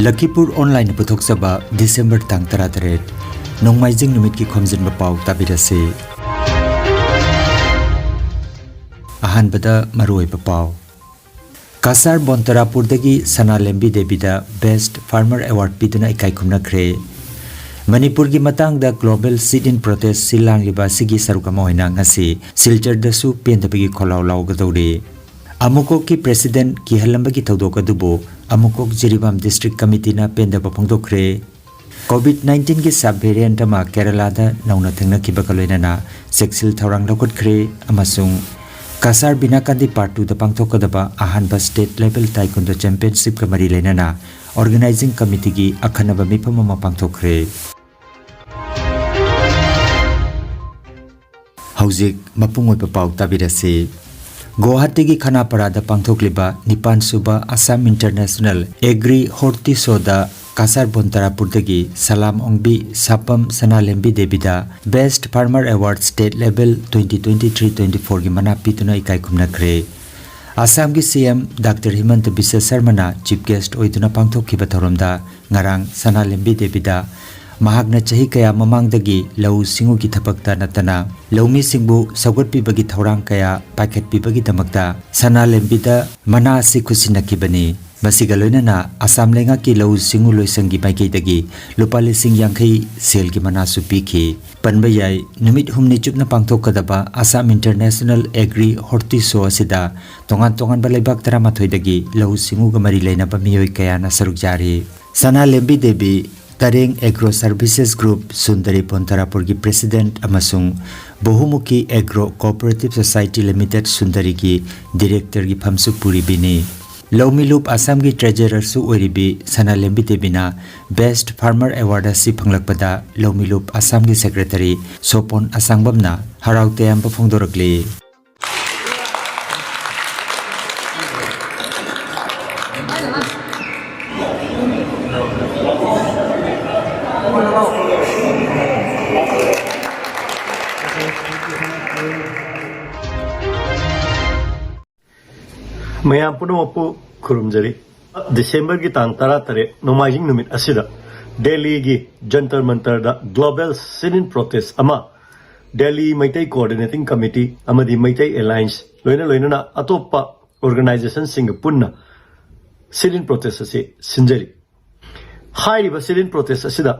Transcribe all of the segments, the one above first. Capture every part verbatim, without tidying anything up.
ꯂꯈꯤꯄꯨꯔ ꯑꯣꯟꯂꯥꯏꯟꯅ ꯄꯨꯊꯣꯛꯆꯕ December ꯇꯥꯡ ꯇꯔꯥꯇꯔꯦꯠ, ꯅꯣꯡꯃꯥꯏꯖꯤꯡ ꯅꯨꯃꯤꯠꯀꯤ ꯈꯣꯝꯖꯤꯟꯕ ꯄꯥꯎ ꯇꯥꯕꯤꯔꯁꯤ꯫ ꯑꯍꯥꯟꯕꯗ ꯃꯔꯨꯑꯣꯏꯕ ꯄꯥꯎ꯫ ꯀꯁꯥꯔ ꯕꯣꯟꯇꯔꯥꯄꯨꯔꯗꯒꯤ ꯁꯅꯥꯂꯦꯝꯕꯤ ꯗꯦꯕꯤꯗ Best Farmer Award ꯄꯤꯗꯨꯅ ꯏꯀꯥꯏ ꯈꯨꯝꯅꯈ꯭ꯔꯦ꯫ ꯃꯅꯤꯄꯨꯔꯒꯤ ꯃꯇꯥꯡꯗ Global Sit-in Protest ꯁꯤꯜ ꯂꯥꯡꯂꯤꯕ ꯑꯁꯤꯒꯤ ꯁꯔꯨꯛ ꯑꯃ ꯑꯣꯏꯅ ꯉꯁꯤ ꯁꯤꯜꯆꯔꯗꯁꯨ ꯄꯦꯟꯗꯕꯒꯤ ꯈꯣꯜꯂꯥꯎ ꯂꯥꯎꯒꯗꯧꯔꯤ꯫ ꯑꯃꯨꯀꯣꯛꯀꯤ ꯄ꯭ꯔꯦꯁꯤꯗꯦꯟꯠ ꯀꯤꯍꯜꯂꯝꯕꯒꯤ ꯊꯧꯗꯣꯛ ꯑꯗꯨꯕꯨ ꯑꯃꯨꯀꯣꯛ ꯖꯤꯔꯤꯕꯥꯝ ꯗꯤꯁꯇ꯭ꯔꯤꯛ ꯀꯃꯤꯇꯤꯅ ꯄꯦꯟꯗꯕ ꯐꯣꯡꯗꯣꯛꯈ꯭ꯔꯦ꯫ ꯀꯣꯚꯤꯗ ꯅꯥꯏꯟꯇꯤꯟꯒꯤ ꯁꯕ ꯚꯦꯔꯤꯌꯦꯟꯠ ꯑꯃ ꯀꯦꯔꯂꯥꯗ ꯅꯧꯅ ꯊꯦꯡꯅꯈꯤꯕꯒ ꯂꯣꯏꯅꯅ ꯆꯦꯛꯁꯤꯜ ꯊꯧꯔꯥꯡ ꯂꯧꯈꯠꯈ꯭ꯔꯦ ꯑꯃꯁꯨꯡ ꯀꯁꯥꯔ ꯕꯤꯅꯥꯀꯥꯟꯗꯤ ꯄꯥꯔꯠ ꯇꯨꯗ ꯄꯥꯡꯊꯣꯛꯀꯗꯕ ꯑꯍꯥꯟꯕ ꯁ꯭ꯇꯦꯠ ꯂꯦꯚꯦꯜ ꯇꯥꯏꯀꯨꯟꯗꯣ ꯆꯦꯝꯄꯤꯌꯟꯁꯤꯞꯀ ꯃꯔꯤ ꯂꯩꯅꯅ ꯑꯣꯔꯒꯅꯥꯏꯖꯤꯡ ꯀꯃꯤꯇꯤꯒꯤ ꯑꯈꯟꯅꯕ ꯃꯤꯐꯝ ꯑꯃ ꯄꯥꯡꯊꯣꯛꯈ꯭ꯔꯦ꯫ ꯍꯧꯖꯤꯛ ꯃꯄꯨꯡ ꯑꯣꯏꯕ ꯄꯥꯎ ꯇꯥꯕꯤꯔꯁꯤ꯫ ꯒꯨꯋꯥꯍꯥꯇꯤꯒꯤ ꯈꯅꯥꯄꯥꯔꯥꯗ ꯄꯥꯡꯊꯣꯛꯂꯤꯕ ꯅꯤꯄꯥꯟ ꯁꯨꯕ Assam international agri horti ꯁꯣꯗ Cachar ꯕꯣꯟꯇꯔꯥꯄꯨꯔꯗꯒꯤ ꯁꯂꯥꯝ ꯑꯣꯡꯕꯤ ꯁꯥꯄꯝ ꯁꯅꯥꯂꯦꯝꯕꯤ ꯗꯦꯕꯤꯗ Best Farmer Award State Level twenty twenty three twenty fourꯒꯤ ꯃꯅꯥ ꯄꯤꯗꯨꯅ ꯏꯀꯥꯏ ꯈꯨꯝꯅꯈ꯭ꯔꯦ꯫ ꯑꯁꯥꯝꯒꯤ ꯁꯤ M doctor ꯍꯤꯃꯟꯇ Visva ꯁꯔꯃꯅ chief guest ꯑꯣꯏꯗꯨꯅ ꯄꯥꯡꯊꯣꯛꯈꯤꯕ ꯊꯧꯔꯝꯗ ꯉꯔꯥꯡ ꯁꯅꯥꯂꯦꯝꯕꯤ ꯗꯦꯕꯤꯗ ꯃꯍꯥꯛꯅ ꯆꯍꯤ ꯀꯌꯥ ꯃꯃꯥꯡꯗꯒꯤ ꯂꯧꯎ ꯁꯤꯡꯎꯒꯤ ꯊꯕꯛꯇ ꯅꯠꯇꯅ ꯂꯧꯃꯤꯁꯤꯡꯕꯨ ꯁꯧꯒꯠꯄꯤꯕꯒꯤ ꯊꯧꯔꯥꯡ ꯀꯌꯥ ꯄꯥꯏꯈꯠꯄꯤꯕꯒꯤꯗꯃꯛꯇ ꯁꯅꯥꯂꯦꯝꯕꯤꯗ ꯃꯅꯥ ꯑꯁꯤ ꯈꯨꯠꯁꯤꯟꯅꯈꯤꯕꯅꯤ꯫ ꯃꯁꯤꯒ ꯂꯣꯏꯅꯅ ꯑꯁꯥꯝ ꯂꯩꯉꯥꯛꯀꯤ ꯂꯧꯎ ꯁꯤꯡꯎ ꯂꯣꯏꯁꯪꯒꯤ ꯃꯥꯏꯀꯩꯗꯒꯤ ꯂꯨꯄꯥ ꯂꯤꯁꯤꯡ ꯌꯥꯡꯈꯩ ꯁꯦꯜꯒꯤ ꯃꯅꯥꯁꯨ ꯄꯤꯈꯤ꯫ ꯄꯟꯕ ꯌꯥꯏ, ꯅꯨꯃꯤꯠ ꯍꯨꯝꯅꯤ ꯆꯨꯞꯅ ꯄꯥꯡꯊꯣꯛꯀꯗꯕ ꯑꯁꯥꯝ ꯏꯟꯇꯔꯅꯦꯁꯅꯦꯜ ꯑꯦꯒ꯭ꯔꯤ ꯍꯣꯔꯇꯤ ꯁꯣ ꯑꯁꯤꯗ ꯇꯣꯉꯥꯟ ꯇꯣꯉꯥꯟꯕ ꯂꯩꯕꯥꯛ ꯇꯔꯥꯃꯥꯊꯣꯏꯗꯒꯤ ꯂꯧꯎ ꯁꯤꯡꯎꯒ ꯃꯔꯤ ꯂꯩꯅꯕ ꯃꯤꯑꯣꯏ ꯀꯌꯥꯅ ꯁꯔꯨꯛ ꯌꯥꯔꯤ꯫ Sanalembi Devi, Tareng agro services group Sundari ꯕꯣꯟꯇꯔꯥꯄꯨꯔꯒꯤ ꯄ꯭ꯔꯦꯁꯤꯗꯦꯟꯠ ꯑꯃꯁꯨꯡ ꯕꯍꯨꯃꯨꯈꯤ ꯑꯦꯒ꯭ꯔꯣ ꯀꯣꯑꯣꯄꯔꯦꯇꯤꯚ ꯁꯣꯁꯥꯏꯇꯤ ꯂꯤꯃꯤꯇꯦꯗ ꯁꯨꯟꯗꯔꯤꯒꯤ ꯗꯤꯔꯦꯛꯇꯔꯒꯤ ꯐꯝꯁꯨ ꯄꯨꯔꯤꯕꯤꯅꯤ꯫ ꯂꯧꯃꯤꯂꯨꯞ ꯑꯁꯥꯝꯒꯤ ꯇ꯭ꯔꯦꯖꯔꯔꯁꯨ ꯑꯣꯏꯔꯤꯕꯤ ꯁꯅꯥꯂꯦꯝꯕꯤ ꯗꯦꯕꯤꯅ Best Farmer Award ꯑꯁꯤ ꯐꯪꯂꯛꯄꯗ ꯂꯧꯃꯤꯂꯨꯞ ꯑꯁꯥꯝꯒꯤ ꯁꯦꯀ꯭ꯔꯦꯇꯔꯤ ꯁꯣꯄꯣꯟ ꯑꯁꯥꯡꯕꯝꯅ ꯍꯔꯥꯎ ꯇꯌꯥꯝꯕ ꯐꯣꯡꯗꯣꯔꯛꯂꯤ꯫ ꯃꯌꯥꯝ ꯄꯨꯝꯅꯃꯛꯄꯨ ꯈꯨꯔꯨꯝꯖꯔꯤ꯫ ꯗꯤꯁꯦꯝꯕꯔꯒꯤ ꯇꯥꯡ ꯇꯔꯥꯇꯔꯦꯠ ꯅꯣꯡꯃꯥꯏꯖꯤꯡ ꯅꯨꯃꯤꯠ ꯑꯁꯤꯗ ꯗꯦꯜꯂꯤꯒꯤ ꯖꯟꯇꯔ ꯃꯟꯇꯔꯗ ꯒ꯭ꯂꯣꯕꯦꯜ ꯁꯤꯠ ꯏꯟ ꯄ꯭ꯔꯣꯇꯦꯁ ꯑꯃ ꯗꯦꯜꯂꯤ ꯃꯩꯇꯩ ꯀꯣꯑꯣꯔꯗꯤꯅꯦꯇꯤꯡ ꯀꯃꯤꯇꯤ ꯑꯃꯗꯤ ꯃꯩꯇꯩ ꯑꯦꯂꯥꯏꯟꯁ ꯂꯣꯏꯅ ꯂꯣꯏꯅꯅ ꯑꯇꯣꯞꯄ ꯑꯣꯔꯒꯅꯥꯏꯖꯦꯁꯟꯁꯤꯡꯒ ꯄꯨꯟꯅ ꯁꯤꯠ ꯏꯟ ꯄ꯭ꯔꯣꯇꯦꯁ ꯑꯁꯤ ꯁꯤꯟꯖꯔꯤ꯫ ꯍꯥꯏꯔꯤꯕ ꯁꯤꯠ ꯏꯟ ꯄ꯭ꯔꯣꯇꯦꯁ ꯑꯁꯤꯗ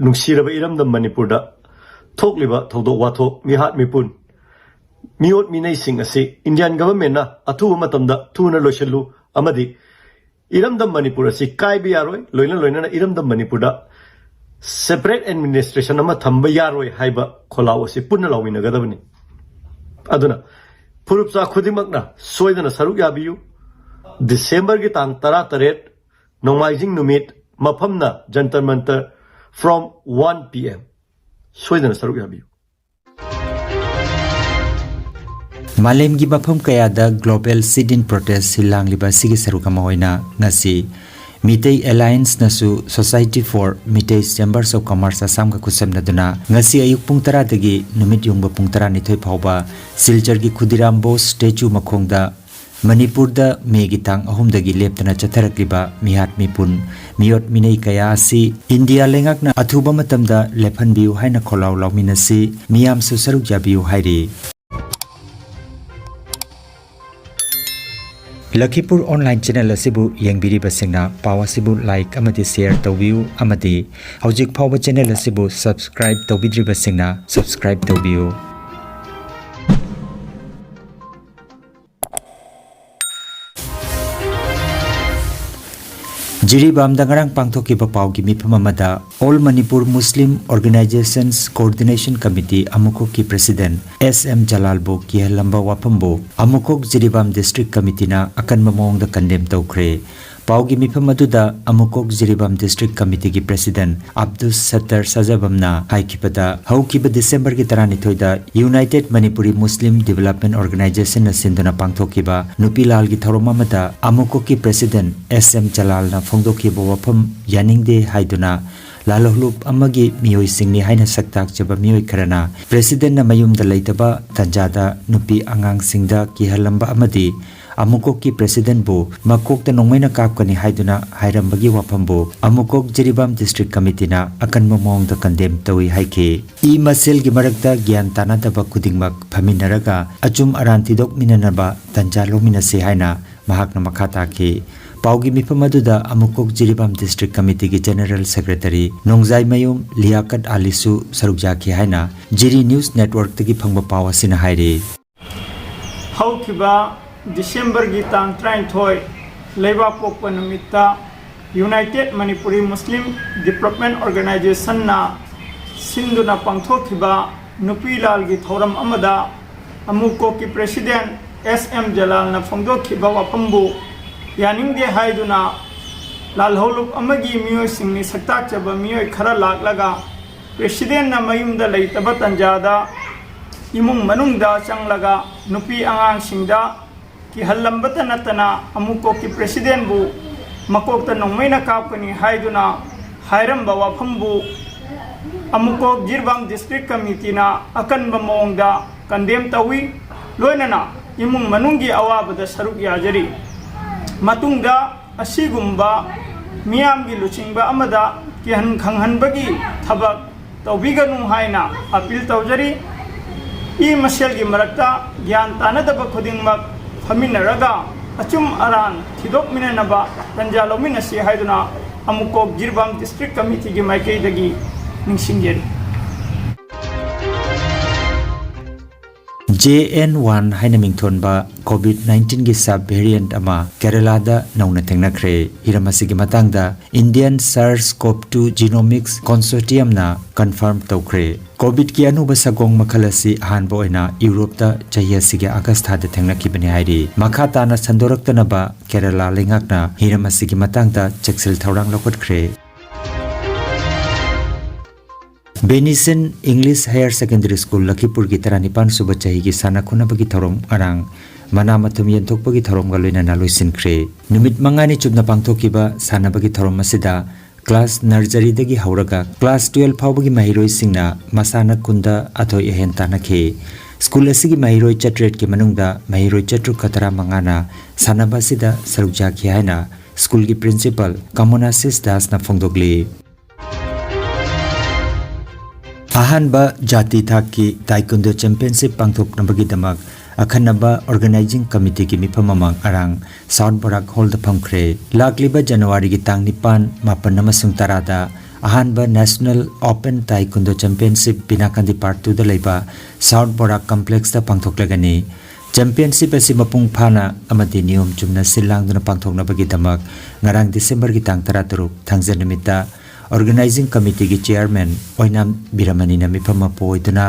ꯅꯨꯡꯁꯤꯔꯕ ꯏꯔꯝꯗꯝ ꯃꯅꯤꯄꯨꯔꯗ ꯊꯣꯛꯂꯤꯕ ꯊꯧꯗꯣꯛ ꯋꯥꯊꯣꯛ, ꯃꯤꯍꯥꯠ ꯃꯤꯄꯨꯟ, ꯃꯤꯑꯣꯠ ꯃꯤꯅꯩꯁꯤꯡ ꯑꯁꯤ ꯏꯟꯗꯤꯌꯥꯟ ꯒꯚꯔꯟꯃꯦꯟꯠꯅ ꯑꯊꯨꯕ ꯃꯇꯝꯗ ꯊꯨꯅ ꯂꯣꯏꯁꯤꯜꯂꯨ ꯑꯃꯗꯤ ꯏꯔꯝꯗꯝ ꯃꯅꯤꯄꯨꯔ ꯑꯁꯤ ꯀꯥꯏꯕ ꯌꯥꯔꯣꯏ, ꯂꯣꯏꯅ ꯂꯣꯏꯅꯅ ꯏꯔꯝꯗꯝ ꯃꯅꯤꯄꯨꯔꯗ ꯁꯦꯄꯔꯦꯠ ꯑꯦꯗꯃꯤꯅꯤꯁꯇ꯭ꯔꯦꯁꯟ ꯑꯃ ꯊꯝꯕ ꯌꯥꯔꯣꯏ ꯍꯥꯏꯕ ꯈꯣꯜꯂꯥꯎ ꯑꯁꯤ ꯄꯨꯟꯅ ꯂꯥꯎꯃꯤꯟꯅꯒꯗꯕꯅꯤ꯫ ꯑꯗꯨꯅ ꯐꯨꯔꯨꯞꯆꯥ ꯈꯨꯗꯤꯡꯃꯛꯅ ꯁꯣꯏꯗꯅ ꯁꯔꯨꯛ ꯌꯥꯕꯤꯌꯨ꯫ ꯗꯤꯁꯦꯝꯕꯔꯒꯤ ꯇꯥꯡ ꯇꯔꯥꯇꯔꯦꯠ, ꯅꯣꯡꯃꯥꯏꯖꯤꯡ ꯅꯨꯃꯤꯠ, ꯃꯐꯝꯅ ꯖꯟꯇꯔ ꯃꯟꯇꯔ, from one P M꯫ ꯁꯣꯏꯗꯅ ꯁꯔꯨꯛ ꯌꯥꯕꯤꯌꯨ꯫ ꯃꯥꯂꯦꯝꯒꯤ ꯃꯐꯝ ꯀꯌꯥꯗ ꯒ꯭ꯂꯣꯕꯦꯜ ꯁꯤꯠ ꯏꯟ ꯄ꯭ꯔꯣꯇꯦꯁ ꯁꯤꯜ ꯂꯥꯡꯂꯤꯕ ꯑꯁꯤꯒꯤ ꯁꯔꯨꯛ ꯑꯃ ꯑꯣꯏꯅ ꯉꯁꯤ Meitei ꯑꯦꯂꯥꯏꯟꯁꯅꯁꯨ Society for Meiteis Chambers of Commerce Assam ꯒ ꯈꯨꯠꯁꯝꯅꯗꯨꯅ ꯉꯁꯤ ꯑꯌꯨꯛ ꯄꯨꯡ ꯇꯔꯥꯗꯒꯤ ꯅꯨꯃꯤꯠ ꯌꯨꯡꯕ ꯄꯨꯡ ꯇꯔꯥꯅꯤꯊꯣꯏ ꯐꯥꯎꯕ ꯁꯤꯜꯆꯔꯒꯤ ꯈꯨꯗꯤꯔꯥꯝ ꯕꯣꯁ ꯁ꯭ꯇꯦꯆꯨ ꯃꯈꯣꯡꯗ ꯃꯅꯤꯄꯨꯔꯗ ꯃꯦꯒꯤ ꯇꯥꯡ ꯑꯍꯨꯝꯗꯒꯤ ꯂꯦꯞꯇꯅ ꯆꯠꯊꯔꯛꯂꯤꯕ ꯃꯤꯍꯥꯠ ꯃꯤꯄꯨꯟ, ꯃꯤꯑꯣꯠ ꯃꯤꯅꯩ ꯀꯌꯥ ꯑꯁꯤ ꯏꯟꯗꯤꯌꯥ ꯂꯩꯉꯥꯛꯅ ꯑꯊꯨꯕ ꯃꯇꯝꯗ ꯂꯦꯞꯍꯟꯕꯤꯌꯨ ꯍꯥꯏꯅ ꯈꯣꯜꯂꯥꯎ ꯂꯥꯎꯃꯤꯟꯅꯁꯤ, ꯃꯤꯌꯥꯝꯁꯨ ꯁꯔꯨꯛ ꯌꯥꯕꯤꯌꯨ ꯍꯥꯏꯔꯤ꯫ ꯂꯈꯤꯄꯨꯔ ꯑꯣꯟꯂꯥꯏꯟ ꯆꯦꯅꯦꯜ ꯑꯁꯤꯕꯨ ꯌꯦꯡꯕꯤꯔꯤꯕꯁꯤꯡꯅ ꯄꯥꯎ ꯑꯁꯤꯕꯨ ꯂꯥꯏꯛ ꯑꯃꯗꯤ ꯁꯦꯌꯔ ꯇꯧꯕꯤꯌꯨ ꯑꯃꯗꯤ ꯍꯧꯖꯤꯛ ꯐꯥꯎꯕ ꯆꯦꯅꯦꯜ ꯑꯁꯤꯕꯨ ꯁꯕꯁꯀ꯭ꯔꯥꯏꯕ ꯇꯧꯕꯤꯗ꯭ꯔꯤꯕꯁꯤꯡꯅ ꯁꯕꯁꯀ꯭ꯔꯥꯏꯕ ꯇꯧꯕꯤꯌꯨ꯫ ꯖꯤꯔꯤꯕꯥꯝꯗ ꯉꯔꯥꯡ ꯄꯥꯡꯊꯣꯛꯈꯤꯕ ꯄꯥꯎꯒꯤ ꯃꯤꯐꯝ ꯑꯃꯗ All Manipur Muslim Organizations Coordination Committee ꯑꯃꯨꯈꯣꯛꯀꯤ ꯄ꯭ꯔꯦꯁꯤꯗꯦꯟꯠ ꯑꯦꯁ ꯑꯦꯝ ꯖꯂꯥꯜꯕꯨ ꯀꯤꯍꯜꯂꯝꯕ ꯋꯥꯐꯝꯕꯨ ꯑꯃꯨꯈꯣꯛ ꯖꯤꯔꯤꯕꯥꯝ ꯗꯤꯁꯇ꯭ꯔꯤꯛ ꯀꯃꯤꯇꯤꯅ ꯑꯀꯟꯕ ꯃꯑꯣꯡꯗ ꯀꯟꯗꯦꯝ ꯇꯧꯈ꯭ꯔꯦ꯫ ꯄꯥꯎꯒꯤ ꯃꯤꯐꯝ ꯑꯗꯨꯗ ꯑꯃꯨꯀꯣꯛ ꯖꯤꯔꯤꯕꯥꯝ ꯗꯤꯁꯇ꯭ꯔꯤꯛ ꯀꯃꯤꯇꯤꯒꯤ ꯄ꯭ꯔꯦꯁꯤꯗꯦꯟꯠ ꯑꯕꯗꯨꯁ ꯁꯠꯇꯔ ꯁꯥꯖꯕꯝꯅ ꯍꯥꯏꯈꯤꯕꯗ, ꯍꯧꯈꯤꯕ ꯗꯤꯁꯦꯝꯕꯔꯒꯤ ꯇꯔꯥꯅꯤꯊꯣꯏꯗ United Manipuri Muslim Development Organization ꯅ ꯁꯤꯟꯗꯨꯅ ꯄꯥꯡꯊꯣꯛꯈꯤꯕ ꯅꯨꯄꯤ ꯂꯥꯜꯒꯤ ꯊꯧꯔꯝ ꯑꯃꯗ ꯑꯃꯨꯀꯣꯛꯀꯤ ꯄ꯭ꯔꯦꯁꯤꯗꯦꯟꯠ ꯑꯦꯁ ꯑꯦꯝ ꯖꯂꯥꯜꯅ ꯐꯣꯡꯗꯣꯛꯈꯤꯕ ꯋꯥꯐꯝ ꯌꯥꯅꯤꯡꯗꯦ ꯍꯥꯏꯗꯨꯅ ꯂꯥꯜꯍꯧꯂꯨꯞ ꯑꯃꯒꯤ ꯃꯤꯑꯣꯏꯁꯤꯡꯅꯤ ꯍꯥꯏꯅ ꯁꯛꯇꯥꯛꯆꯕ ꯃꯤꯑꯣꯏ ꯈꯔꯅ ꯄ꯭ꯔꯦꯁꯤꯗꯦꯟꯠꯅ ꯃꯌꯨꯝꯗ ꯂꯩꯇꯕ ꯇꯥꯟꯖꯥꯗ ꯅꯨꯄꯤ ꯑꯉꯥꯡꯁꯤꯡꯗ ꯀꯤꯍꯜꯂꯝꯕ ꯑꯃꯗꯤ ꯑꯃꯨꯀꯣꯛꯀꯤ ꯄ꯭ꯔꯦꯁꯤꯗꯦꯟꯕꯨ ꯃꯀꯣꯛꯇ ꯅꯣꯡꯃꯩꯅ ꯀꯥꯞꯀꯅꯤ ꯍꯥꯏꯗꯨꯅ ꯍꯥꯏꯔꯝꯕꯒꯤ ꯋꯥꯐꯝꯕꯨ ꯑꯃꯨꯀꯣꯛ ꯖꯤꯔꯤꯕꯥꯝ ꯗꯤꯁꯇ꯭ꯔꯤꯛ ꯀꯃꯤꯇꯤꯅ ꯑꯀꯟꯕ ꯃꯑꯣꯡꯗ ꯀꯟꯗꯦꯝ ꯇꯧꯏ ꯍꯥꯏꯈꯤ꯫ ꯏ ꯃꯁꯦꯜꯒꯤ ꯃꯔꯛꯇ ꯒ꯭ꯌꯥꯟ ꯇꯥꯅꯗꯕ ꯈꯨꯗꯤꯡꯃꯛ ꯐꯝꯃꯤꯟꯅꯔꯒ ꯑꯆꯨꯝ ꯑꯔꯥꯟ ꯊꯤꯗꯣꯛꯃꯤꯟꯅꯅꯕ ꯇꯟꯖꯥ ꯂꯧꯃꯤꯟꯅꯁꯤ ꯍꯥꯏꯅ ꯃꯍꯥꯛꯅ ꯃꯈꯥ ꯇꯥꯈꯤ꯫ ꯄꯥꯎꯒꯤ ꯃꯤꯐꯝ ꯑꯗꯨꯗ ꯑꯃꯨꯀꯣꯛ ꯖꯤꯔꯤꯕꯥꯝ ꯗꯤꯁꯇ꯭ꯔꯤꯛ ꯀꯃꯤꯇꯤꯒꯤ ꯖꯦꯅꯔꯦꯜ ꯁꯦꯀ꯭ꯔꯦꯇꯔꯤ ꯅꯣꯡꯖꯥꯏꯃꯌꯨꯝ ꯂꯤꯌꯥꯀꯠ ꯑꯂꯤꯁꯨ ꯁꯔꯨꯛ ꯌꯥꯈꯤ ꯍꯥꯏꯅ ꯖꯤꯔꯤ ꯅ꯭ꯌꯨꯁ ꯅꯦꯠꯋꯔꯛꯇꯒꯤ ꯐꯪꯕ ꯄꯥꯎ ꯑꯁꯤꯅ ꯍꯥꯏꯔꯤ꯫ ꯍꯧꯈꯤꯕ ꯗꯤꯁꯦꯝꯕꯔꯒꯤ ꯇꯥꯡ ꯇꯔꯥꯅꯤꯊꯣꯏ, ꯂꯩꯕꯥꯛꯄꯣꯛꯄ ꯅꯨꯃꯤꯠꯇ United Manipuri Muslim Development Organizationꯅ ꯁꯤꯟꯗꯨꯅ ꯄꯥꯡꯊꯣꯛꯈꯤꯕ ꯅꯨꯄꯤ ꯂꯥꯜꯒꯤ ꯊꯧꯔꯝ ꯑꯃꯗ ꯑꯃꯨꯀꯣꯛꯀꯤ ꯄ꯭ꯔꯦꯁꯤꯗꯦꯟ ꯑꯦꯁ ꯑꯦꯝ ꯖꯂꯥꯜꯅ ꯐꯣꯡꯗꯣꯛꯈꯤꯕ ꯋꯥꯐꯝꯕꯨ ꯌꯥꯅꯤꯡꯗꯦ ꯍꯥꯏꯗꯨꯅ ꯂꯥꯜꯍꯧꯂꯨꯞ ꯑꯃꯒꯤ ꯃꯤꯑꯣꯏꯁꯤꯡꯅꯤ ꯁꯛꯇꯥꯛꯆꯕ ꯃꯤꯑꯣꯏ ꯈꯔ ꯂꯥꯛꯂꯒ ꯄ꯭ꯔꯦꯁꯤꯗꯦꯟꯅ ꯃꯌꯨꯝꯗ ꯂꯩꯇꯕ ꯇꯟꯖꯥꯗ ꯏꯃꯨꯡ ꯃꯅꯨꯡꯗ ꯆꯪꯂꯒ ꯅꯨꯄꯤ ꯑꯉꯥꯡꯁꯤꯡꯗ ꯀꯤꯍꯜꯂꯝꯕꯇ ꯅꯠꯇꯅ ꯑꯃꯨꯀꯣꯛꯀꯤ ꯄ꯭ꯔꯦꯁꯤꯗꯦꯟꯕꯨ ꯃꯀꯣꯛꯇ ꯅꯣꯡꯃꯩꯅ ꯀꯥꯞꯀꯅꯤ ꯍꯥꯏꯗꯨꯅ ꯍꯥꯏꯔꯝꯕ ꯋꯥꯐꯝꯕꯨ ꯑꯃꯨꯀꯣꯛ ꯖꯤꯔꯤꯕꯥꯝ ꯗꯤꯁꯇ꯭ꯔꯤꯛ ꯀꯃꯤꯇꯤꯅ ꯑꯀꯟꯕ ꯃꯑꯣꯡꯗ ꯀꯟꯗꯦꯝ ꯇꯧꯏ꯫ ꯂꯣꯏꯅꯅ ꯏꯃꯨꯡ ꯃꯅꯨꯡꯒꯤ ꯑꯋꯥꯕꯗ ꯁꯔꯨꯛ ꯌꯥꯖꯔꯤ꯫ ꯃꯇꯨꯡꯗ ꯑꯁꯤꯒꯨꯝꯕ ꯃꯤꯌꯥꯝꯒꯤ ꯂꯨꯆꯤꯡꯕ ꯑꯃꯗ ꯀꯤꯍꯟ ꯈꯪꯍꯟꯕꯒꯤ ꯊꯕꯛ ꯇꯧꯕꯤꯒꯅꯨ ꯍꯥꯏꯅ ꯑꯄꯤꯜ ꯇꯧꯖꯔꯤ꯫ ꯏ ꯃꯁꯦꯜꯒꯤ ꯃꯔꯛꯇ ꯒ꯭ꯌꯥꯟ ꯇꯥꯅꯗꯕ ꯈꯨꯗꯤꯡꯃꯛ ꯐꯝꯃꯤꯟꯅꯔꯒ ꯑꯆꯨꯝ ꯑꯔꯥꯟ ꯊꯤꯗꯣꯛꯃꯤꯟꯅꯅꯕ ꯇꯟꯖꯥ ꯂꯧꯃꯤꯟꯅꯁꯤ ꯍꯥꯏꯗꯨꯅ ꯑꯃꯨꯀꯣꯛ ꯖꯤꯔꯤꯕꯥꯝ ꯗꯤꯁꯇ꯭ꯔꯤꯛ ꯀꯃꯤꯇꯤꯒꯤ ꯃꯥꯏꯀꯩꯗꯒꯤ ꯅꯤꯡꯁꯤꯡꯖꯔꯤ꯫ ꯖꯦ ꯑꯦꯟ ꯋꯥꯟ ꯍꯥꯏꯅ ꯃꯤꯡꯊꯣꯟꯕ ꯀꯣꯚꯤꯗ ꯅꯥꯏꯟꯇꯤꯟꯒꯤ ꯁꯕ ꯚꯦꯔꯤꯌꯦꯟꯠ ꯑꯃ ꯀꯦꯔꯂꯥꯗ ꯅꯧꯅ ꯊꯦꯡꯅꯈ꯭ꯔꯦ꯫ ꯍꯤꯔꯝ ꯑꯁꯤꯒꯤ ꯃꯇꯥꯡꯗ Indian SARS-CoV-two Genomics Consortium-ꯅ ꯀꯟꯐꯥꯔꯝ ꯇꯧꯈ꯭ꯔꯦ꯫ ꯀꯣꯚꯤꯗꯀꯤ ꯑꯅꯧꯕ ꯁꯒꯣꯡ ꯃꯈꯜ ꯑꯁꯤ ꯑꯍꯥꯟꯕ ꯑꯣꯏꯅ ꯌꯨꯔꯣꯞꯇ ꯆꯍꯤ ꯑꯁꯤꯒꯤ ꯑꯥꯒꯁ ꯊꯥꯗ ꯊꯦꯡꯅꯈꯤꯕꯅꯤ ꯍꯥꯏꯔꯤ꯫ ꯃꯈꯥ ꯇꯥꯅ ꯁꯟꯗꯣꯔꯛꯇꯅꯕ ꯀꯦꯔꯂꯥ ꯂꯩꯉꯥꯛꯅ ꯍꯤꯔꯝ ꯑꯁꯤꯒꯤ ꯃꯇꯥꯡꯗ ꯆꯦꯛꯁꯤꯜ ꯊꯧꯔꯥꯡ ꯂꯧꯈꯠꯈ꯭ꯔꯦ꯫ ꯕꯦꯅꯤꯁꯟ ꯏꯪꯂꯤꯁ ꯍꯥꯌꯔ ꯁꯦꯀꯦꯟꯗꯔꯤ ꯁ꯭ꯀꯨꯜ ꯂꯈꯤꯄꯨꯔꯒꯤ ꯇꯔꯥꯅꯤꯄꯥꯟ ꯁꯨꯕ ꯆꯍꯤꯒꯤ ꯁꯥꯟꯅ ꯈꯣꯠꯅꯕꯒꯤ ꯊꯧꯔꯝ ꯉꯔꯥꯡ ꯃꯅꯥ ꯃꯊꯨꯝ ꯌꯦꯟꯊꯣꯛꯄꯒꯤ ꯊꯧꯔꯝꯒ ꯂꯣꯏꯅꯅ ꯂꯣꯏꯁꯤꯟꯈ꯭ꯔꯦ꯫ ꯅꯨꯃꯤꯠ ꯃꯉꯥꯅꯤ ꯆꯨꯞꯅ ꯄꯥꯡꯊꯣꯛꯈꯤꯕ ꯁꯥꯟꯅꯕꯒꯤ ꯊꯧꯔꯝ ꯑꯁꯤꯗ ꯀ꯭ꯂꯥꯁ ꯅꯔꯖꯔꯤꯗꯒꯤ ꯍꯧꯔꯒ ꯀ꯭ꯂꯥꯁ ꯇꯨꯌꯦꯜꯐ ꯐꯥꯎꯕꯒꯤ ꯃꯍꯩꯔꯣꯏꯁꯤꯡꯅ ꯃꯁꯥꯟꯅ ꯀꯨꯟꯗ ꯑꯊꯣꯏ ꯑꯍꯦꯟ ꯇꯥꯟꯅꯈꯤ꯫ ꯁ꯭ꯀꯨꯜ ꯑꯁꯤꯒꯤ ꯃꯍꯩꯔꯣꯏ ꯆꯥꯇ꯭ꯔꯦꯠꯀꯤ ꯃꯅꯨꯡꯗ ꯃꯍꯩꯔꯣꯏ ꯆꯥꯇ꯭ꯔꯨꯛꯀ ꯇꯔꯥꯃꯉꯥꯅ ꯁꯥꯟꯅꯕ ꯑꯁꯤꯗ ꯁꯔꯨꯛ ꯌꯥꯈꯤ ꯍꯥꯏꯅ ꯁ꯭ꯀꯨꯜꯒꯤ ꯄ꯭ꯔꯤꯟꯁꯤꯄꯥꯜ ꯀꯃꯣꯅꯥꯁꯤꯁ ꯗꯥꯁꯅ ꯐꯣꯡꯗꯣꯛꯂꯤ꯫ ꯑꯍꯥꯟꯕ ꯖꯥꯇꯤ ꯊꯥꯛꯀꯤ ꯇꯥꯏꯀꯨꯟꯗꯣ ꯆꯦꯝꯄꯤꯌꯟꯁꯤꯞ ꯄꯥꯡꯊꯣꯛꯅꯕꯒꯤꯗꯃꯛ ꯑꯈꯟꯅꯕ ꯑꯣꯔꯒꯅꯥꯏꯖꯤꯡ ꯀꯃꯤꯇꯤꯒꯤ ꯃꯤꯐꯝ ꯑꯃ ꯉꯔꯥꯡ ꯁꯥꯎꯠ ꯕꯣꯔꯥꯛ ꯍꯣꯜꯗ ꯐꯝꯈ꯭ꯔꯦ꯫ ꯂꯥꯛꯂꯤꯕ ꯖꯅꯋꯥꯔꯤꯒꯤ ꯇꯥꯡ ꯅꯤꯄꯥꯟ, ꯃꯥꯄꯟ ꯑꯃꯁꯨꯡ ꯇꯔꯥꯗ ꯑꯍꯥꯟꯕ ꯅꯦꯁꯅꯦꯜ ꯑꯣꯄꯟ ꯇꯥꯏꯀꯨꯟꯗꯣ ꯆꯦꯝꯄꯤꯌꯟꯁꯤꯞ ꯕꯤꯅꯥꯀꯥꯟꯗꯤ ꯄꯥꯔꯠ ꯇꯨꯗ ꯂꯩꯕ ꯁꯥꯎꯠ ꯕꯣꯔꯥꯛ ꯀꯝꯄ꯭ꯂꯦꯛꯁꯇ ꯄꯥꯡꯊꯣꯛꯂꯒꯅꯤ꯫ ꯆꯦꯝꯄꯤꯌꯟꯁꯤꯞ ꯑꯁꯤ ꯃꯄꯨꯡ ꯐꯥꯅ ꯑꯃꯗꯤ ꯅꯤꯌꯣꯝ ꯆꯨꯝꯅ ꯁꯤꯜ ꯂꯥꯡꯗꯨꯅ ꯄꯥꯡꯊꯣꯛꯅꯕꯒꯤꯗꯃꯛ ꯉꯔꯥꯡ ꯗꯤꯁꯦꯝꯕꯔꯒꯤ ꯇꯥꯡ ꯇꯔꯥꯇꯔꯨꯛ, ꯊꯥꯡꯖ ꯅꯨꯃꯤꯠꯇ ꯑꯣꯔꯒꯅꯥꯏꯖꯤꯡ ꯀꯃꯤꯇꯤꯒꯤ ꯆꯤꯌꯔꯃꯦꯟ ꯑꯣꯏꯅꯥꯝ ꯕꯤꯔꯃꯅꯤꯅ ꯃꯤꯐꯝ ꯑꯃ ꯄꯨ ꯑꯣꯏꯗꯨꯅ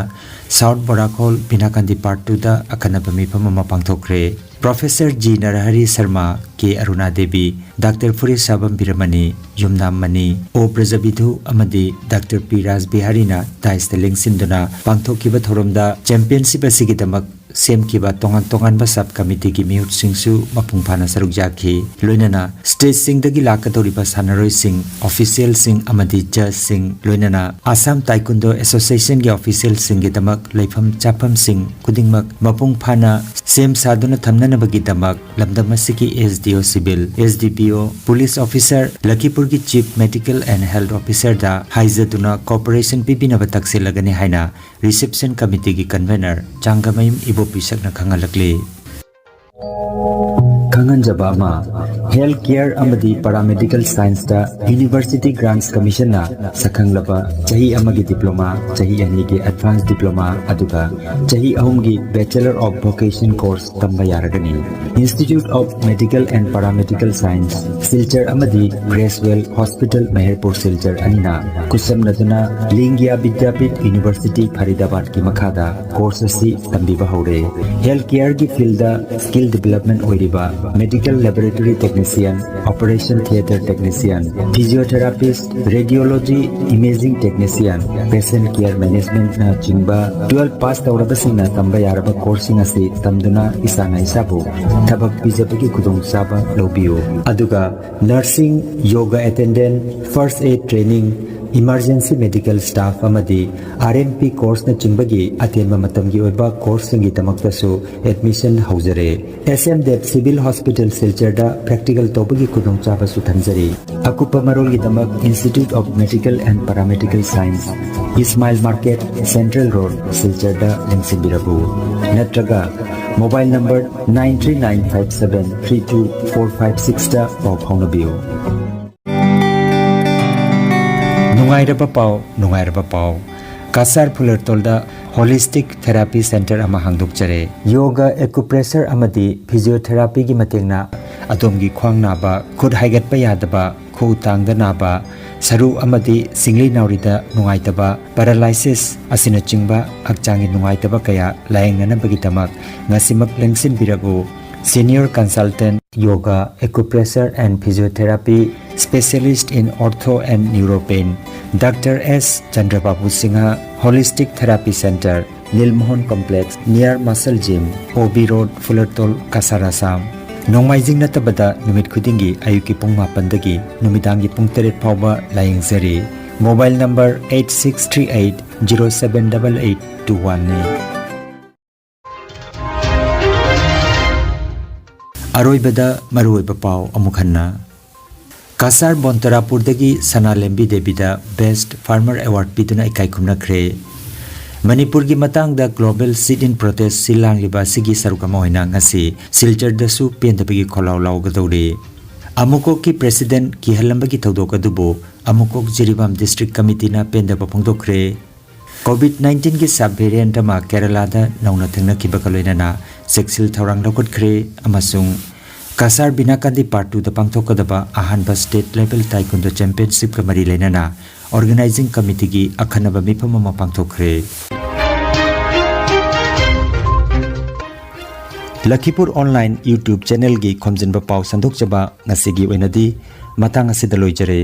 ꯁꯥꯎꯠ ꯕꯣꯔꯥꯛ ꯍꯣꯜ ꯕꯤꯅꯥꯀꯥꯟꯗꯤ ꯄꯥꯔꯠ ꯇꯨꯗ ꯑꯈꯟꯅꯕ ꯃꯤꯐꯝ ꯑꯃ ꯄꯥꯡꯊꯣꯛꯈ꯭ꯔꯦ꯫ ꯄ꯭ꯔꯣꯐꯦꯁꯔ ꯖꯤ ꯅꯔꯍꯔꯤ ꯁꯔꯃ, ꯀꯦ ꯑꯔꯨꯅꯥ ꯗꯦꯕꯤ, ꯗꯥꯛꯇꯔ ꯐꯨꯔꯤꯁꯥꯕꯝ ꯕꯤꯔꯃꯅꯤ, ꯌꯨꯝꯅꯥꯝ ꯃꯅꯤ, ꯑꯣ ꯕ꯭ꯔꯖꯕꯤꯙꯨ ꯑꯃꯗꯤ ꯗꯥꯛꯇꯔ ꯄꯤ ꯔꯥꯖ ꯕꯤꯍꯥꯔꯤꯅ ꯗꯥꯏꯁꯇ ꯂꯦꯡꯁꯤꯟꯗꯨꯅ ꯄꯥꯡꯊꯣꯛꯈꯤꯕ ꯊꯧꯔꯝꯗ ꯆꯦꯝꯄꯤꯌꯟꯁꯤꯞ ꯑꯁꯤꯒꯤꯗꯃꯛ ꯁꯦꯝꯈꯤꯕ ꯇꯣꯉꯥꯟ ꯇꯣꯉꯥꯟꯕ ꯁꯕ ꯀꯃꯤꯇꯤꯒꯤ ꯃꯤꯍꯨꯠꯁꯤꯡꯁꯨ ꯃꯄꯨꯡ ꯐꯥꯅ ꯁꯔꯨꯛ ꯌꯥꯈꯤ꯫ ꯂꯣꯏꯅꯅ ꯁ꯭ꯇꯦꯠꯁꯤꯡꯗꯒꯤ ꯂꯥꯛꯀꯗꯧꯔꯤꯕ ꯁꯥꯟꯅꯔꯣꯏꯁꯤꯡ, ꯑꯣꯐꯤꯁꯤꯌꯦꯜꯁꯤꯡ ꯑꯃꯗꯤ ꯖꯖꯁꯤꯡ, ꯂꯣꯏꯅꯅ ꯑꯁꯥꯝ ꯇꯥꯏꯀꯨꯟꯗꯣ ꯑꯦꯁꯣꯁꯤꯌꯦꯁꯟꯒꯤ ꯑꯣꯐꯤꯁꯤꯌꯦꯜꯁꯤꯡꯒꯤꯗꯃꯛ ꯂꯩꯐꯝ ꯆꯥꯐꯝꯁꯤꯡ ꯈꯨꯗꯤꯡꯃꯛ ꯃꯄꯨꯡ ꯐꯥꯅ ꯁꯦꯝ ꯁꯥꯗꯨꯅ ꯊꯝꯅꯅꯕꯒꯤꯗꯃꯛ ꯂꯝꯗꯝ ꯑꯁꯤꯒꯤ ꯑꯦꯁ ꯗꯤ ꯑꯣ ꯁꯤꯚꯤꯜ, ꯑꯦꯁ D P O, police officer, ꯂꯈꯤꯄꯨꯔꯒꯤ ꯆꯤꯐ ꯃꯦꯗꯤꯀꯦꯜ ꯑꯦꯟ ꯍꯦꯜꯊ ꯑꯣꯐꯤꯁꯔꯗ ꯍꯥꯏꯖꯗꯨꯅ ꯀꯣꯑꯣꯄꯔꯦꯁꯟ ꯄꯤꯕꯤꯅꯕ ꯇꯛꯁꯤꯜꯂꯒꯅꯤ ꯍꯥꯏꯅ ꯔꯤꯁꯦꯞꯁꯟ ꯀꯃꯤꯇꯤꯒꯤ ꯀꯟꯚꯦꯅꯔ ꯆꯥꯡꯒꯃꯌꯨꯝ ꯏꯕꯣꯄꯤ ꯁꯛꯅ ꯈꯪꯍꯜꯂꯛꯂꯤ꯫ ꯈꯪꯍꯟꯖꯕ ꯑꯃ, ꯍꯦꯜꯊ ꯀꯦꯌꯔ ꯑꯃꯗꯤ ꯄꯥꯔꯥꯃꯦꯗꯤꯀꯦꯜ ꯁꯥꯏꯟꯁꯇ ꯌꯨꯅꯤꯚꯔꯁꯤꯇꯤ ꯒ꯭ꯔꯥꯟꯠꯁ ꯀꯃꯤꯁꯟꯅ ꯁꯛꯈꯪꯂꯕ ꯆꯍꯤ ꯑꯃꯒꯤ ꯗꯤꯄ꯭ꯂꯣꯃꯥ, ꯆꯍꯤ ꯑꯅꯤꯒꯤ ꯑꯦꯗꯚꯥꯟꯁ ꯗꯤꯄ꯭ꯂꯣꯃꯥ, ꯑꯗꯨꯒ ꯆꯍꯤ ꯑꯍꯨꯝꯒꯤ ꯕꯦꯆꯂꯔ ꯑꯣꯐ ꯚꯣꯀꯦꯁꯟ ꯀꯣꯔꯁ ꯇꯝꯕ ꯌꯥꯔꯒꯅꯤ꯫ Institute of Medical and Paramedical Science, Silchar ꯑꯃꯗꯤ ꯒ꯭ꯔꯦꯁꯋꯦꯜ ꯍꯣꯁꯄꯤꯇꯥꯜ ꯃꯦꯍꯔꯄꯨꯔ ꯁꯤꯜꯆꯔ ꯑꯅꯤꯅ ꯈꯨꯠꯁꯝꯅꯗꯨꯅ ꯂꯤꯡꯒꯤꯌꯥ ꯕꯤꯗ꯭ꯌꯥꯄꯤꯊ ꯌꯨꯅꯤꯚꯔꯁꯤꯇꯤ ꯐꯔꯤꯗꯥꯕꯥꯗꯀꯤ ꯃꯈꯥꯗ ꯀꯣꯔꯁ ꯑꯁꯤ ꯇꯝꯕꯤꯕ ꯍꯧꯔꯦ꯫ ꯍꯦꯜꯊ ꯀꯦꯌꯔꯒꯤ ꯐꯤꯜꯗ ꯁ꯭ꯀꯤꯜ ꯗꯤꯚꯦꯂꯞꯃꯦꯟ ꯑꯣꯏꯔꯤꯕ medical laboratory technician, operation theatre technician, physiotherapist, radiology, imaging technician, patient care ꯃꯦꯅꯦꯖꯃꯦꯟꯠꯅꯆꯤꯡꯕ ꯇꯨꯋꯦꯜꯐ ꯄꯥꯁ ꯇꯧꯔꯕꯁꯤꯡꯅ ꯇꯝꯕ ꯌꯥꯔꯕ ꯀꯣꯔꯁꯁꯤꯡ ꯑꯁꯤ ꯇꯝꯗꯨꯅ ꯏꯁꯥꯅ ꯏꯁꯥꯕꯨ ꯊꯕꯛ ꯄꯤꯖꯕꯒꯤ ꯈꯨꯗꯣꯡꯆꯥꯕ ꯂꯧꯕꯤꯌꯨ꯫ ꯑꯗꯨꯒ nursing, yoga attendant, first aid training, Emergency Medical Staff ꯑꯃꯗꯤ R N P courseꯅꯆꯤꯡꯕꯒꯤ ꯑꯇꯦꯟꯕ ꯃꯇꯝꯒꯤ ꯑꯣꯏꯕ courseꯁꯤꯡꯒꯤꯗꯃꯛꯇꯁꯨ admission ꯍꯧꯖꯔꯦ꯫ S M Dev Civil Hospital ꯁꯤꯜꯆꯔꯗ practical ꯇꯧꯕꯒꯤ ꯈꯨꯗꯣꯡꯆꯥꯕꯁꯨ ꯊꯝꯖꯔꯤ꯫ ꯑꯀꯨꯞꯄ ꯃꯔꯣꯜꯒꯤꯗꯃꯛ Institute of Medical and Paramedical Science, Ismail Market, Central Road, ꯁꯤꯜꯆꯔꯗ ꯂꯦꯡꯁꯤꯟꯕꯤꯔꯛꯎ꯫ ꯅꯠꯇ꯭ꯔꯒ mobile number nine three nine five seven three two four five sixꯇ ꯄꯥꯎ ꯐꯥꯎꯅꯕꯤꯌꯨ꯫ ꯅꯨꯡꯉꯥꯏꯔꯕ ꯄꯥꯎ, ꯅꯨꯡꯉꯥꯏꯔꯕ ꯄꯥꯎ꯫ ꯀꯁꯥꯔ ꯐꯨꯂꯔꯇꯣꯜꯗ Holistic Therapy Center ꯑꯃ ꯍꯥꯡꯗꯣꯛꯆꯔꯦ꯫ Yoga, acupressure ꯑꯃꯗꯤ physiotherapyꯒꯤ ꯃꯇꯦꯡꯅ ꯑꯗꯣꯝꯒꯤ ꯈ꯭ꯋꯥꯡ ꯅꯥꯕ, ꯈꯨꯠ ꯍꯥꯏꯒꯠꯄ ꯌꯥꯗꯕ, ꯈꯨꯎ ꯇꯥꯡꯗ ꯅꯥꯕ, ꯁꯔꯨ ꯑꯃꯗꯤ ꯁꯤꯡꯂꯤ ꯅꯥꯎꯔꯤꯗ ꯅꯨꯡꯉꯥꯏꯇꯕ, paralysis ꯑꯁꯤꯅꯆꯤꯡꯕ ꯍꯛꯆꯥꯡꯒꯤ ꯅꯨꯡꯉꯥꯏꯇꯕ ꯀꯌꯥ ꯂꯥꯌꯦꯡꯅꯅꯕꯒꯤꯗꯃꯛ ꯉꯁꯤꯃꯛ ꯂꯦꯡꯁꯤꯟꯕꯤꯔꯛꯎ꯫ Senior Consultant, Yoga, Acupressure and Physiotherapy, Specialist in Ortho and Neuropain, Doctor S Chandrababu Singha, Holistic Therapy Center, Nilmohan Complex, near Muscle Gym, O B Road, Fulertol, Kasar, Assam. ꯅꯣꯡꯃꯥꯏꯖꯤꯡ ꯅꯠꯇꯕꯗ ꯅꯨꯃꯤꯠ ꯈꯨꯗꯤꯡꯒꯤ ꯑꯌꯨꯛꯀꯤ ꯄꯨꯡ ꯃꯥꯄꯟꯗꯒꯤ ꯅꯨꯃꯤꯗꯥꯡꯒꯤ ꯄꯨꯡ ꯇꯔꯦꯠ ꯐꯥꯎꯕ ꯂꯥꯌꯦꯡꯖꯔꯤ꯫ Mobile number eight six three eight zero seven eight eight two one ꯅꯤ꯫ ꯑꯔꯣꯏꯕꯗ ꯃꯔꯨꯑꯣꯏꯕ ꯄꯥꯎ ꯑꯃꯨꯛ ꯍꯟꯅ꯫ ꯀꯁꯥꯔ ꯕꯣꯟꯇꯔꯥꯄꯨꯔꯗꯒꯤ ꯁꯅꯥꯂꯦꯝꯕꯤ ꯗꯦꯕꯤꯗ Best Farmer Award ꯄꯤꯗꯨꯅ ꯏꯀꯥꯏ ꯈꯨꯝꯅꯈ꯭ꯔꯦ꯫ ꯃꯅꯤꯄꯨꯔꯒꯤ ꯃꯇꯥꯡꯗ Global Sit-in Protest ꯁꯤꯜ ꯂꯥꯡꯂꯤꯕ ꯑꯁꯤꯒꯤ ꯁꯔꯨꯛ ꯑꯃ ꯑꯣꯏꯅ ꯉꯁꯤ ꯁꯤꯜꯆꯔꯗꯁꯨ ꯄꯦꯟꯗꯕꯒꯤ ꯈꯣꯜꯂꯥꯎ ꯂꯥꯎꯒꯗꯧꯔꯤ꯫ ꯑꯃꯨꯀꯣꯛꯀꯤ President ꯀꯤꯍꯜꯂꯝꯕꯒꯤ ꯊꯧꯗꯣꯛ ꯑꯗꯨꯕꯨ ꯑꯃꯨꯀꯣꯛ ꯖꯤꯔꯤꯕꯥꯝ District Committeeꯅ ꯄꯦꯟꯗꯕ ꯐꯣꯡꯗꯣꯛꯈ꯭ꯔꯦ꯫ COVID nineteenꯒꯤ sub variant ꯑꯃ ꯀꯦꯔꯂꯥꯗ ꯅꯧꯅ ꯊꯦꯡꯅꯈꯤꯕꯒ ꯂꯣꯏꯅꯅ ꯆꯦꯛꯁꯤꯜ ꯊꯧꯔꯥꯡ ꯂꯧꯈꯠꯈ꯭ꯔꯦ ꯑꯃꯁꯨꯡ ꯀꯁꯥꯔ ꯕꯤꯅꯥꯀꯥꯟꯗꯤ Part twoꯗ ꯄꯥꯡꯊꯣꯛꯀꯗꯕ ꯑꯍꯥꯟꯕ State Level Taekwondo Championshipꯀ ꯃꯔꯤ ꯂꯩꯅꯅ Organizing Committeeꯒꯤ ꯑꯈꯟꯅꯕ ꯃꯤꯐꯝ ꯑꯃ ꯄꯥꯡꯊꯣꯛꯈ꯭ꯔꯦ꯫ ꯂꯈꯤꯄꯨꯔ Online YouTube channelꯒꯤ ꯈꯣꯝꯖꯤꯟꯕ ꯄꯥꯎ ꯁꯟꯗꯣꯛꯆꯕ ꯉꯁꯤꯒꯤ ꯑꯣꯏꯅꯗꯤ ꯃꯇꯥꯡ ꯑꯁꯤꯗ ꯂꯣꯏꯖꯔꯦ꯫